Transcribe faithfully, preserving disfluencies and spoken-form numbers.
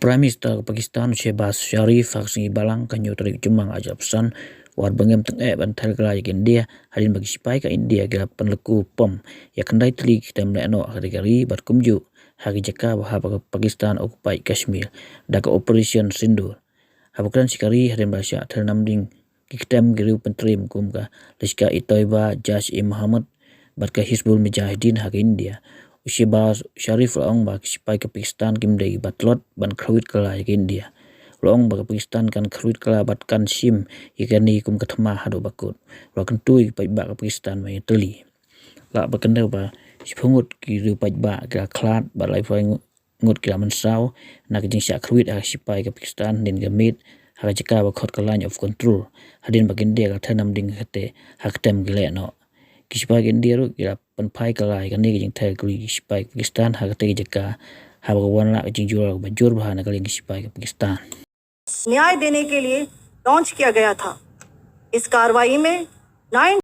Prime Minister ka Pakistan Shehbaz Sharif ha ka sngi Balang ka hynñiew tarik Jymmang arhajar arphew san u ai bangem tyngeh ban ther kylla ïa ka India hadien ba ki sipai ka India ki la pynlehku pom ïa khyndai tylli ki ktem lehnoh ha katei ka ri bad kumjuh ha ki jaka ba hap ka Pakistan occupied Kashmir da ka Operation Sindoor. Haba kren sha ka ri hadien ba la shah ther namding ki ktem ki riew pyntriem kum ka Lashkar-e-Toiba, Jaish-e-Mohammed bad ka Hizbul Mujahideen ha ka India, u Shehbaz Sharif u la ong ba ki sipai ka Pakistan kim dei kiba tlot ban kyrwit kylla ïa ka India. U la ong ba ka Pakistan kan kyrwit kylla bad kan shim ïa kane kum ka thma haduh ba kut. U la kyntu ïa ki paidbah ka Pakistan ban ïatylli. Lah ban kynmaw ba shiphew ngut ki riew paidbah ki la khlad bad laiphew ngut ki la mynsaw na ka jingshah kyrwit ha ki sipai ka Pakistan hadien ka miet ha ka jaka ba khot ka Line of Control hadien ba ka India ka la ther namding ha katei ha ka ktem ki lehnoh. Ki sipai ka India ruh ki la pynphai kylla ïa kane ka jingther kylli ki sipai ka Pakistan ha katei ka jaka, haba ka wan la ka jingjulor kaba jur bha na ka liang ki sipai ka Pakistan. न्याय देने के लिए लॉन्च किया गया था। इस कार्रवाई में नाइन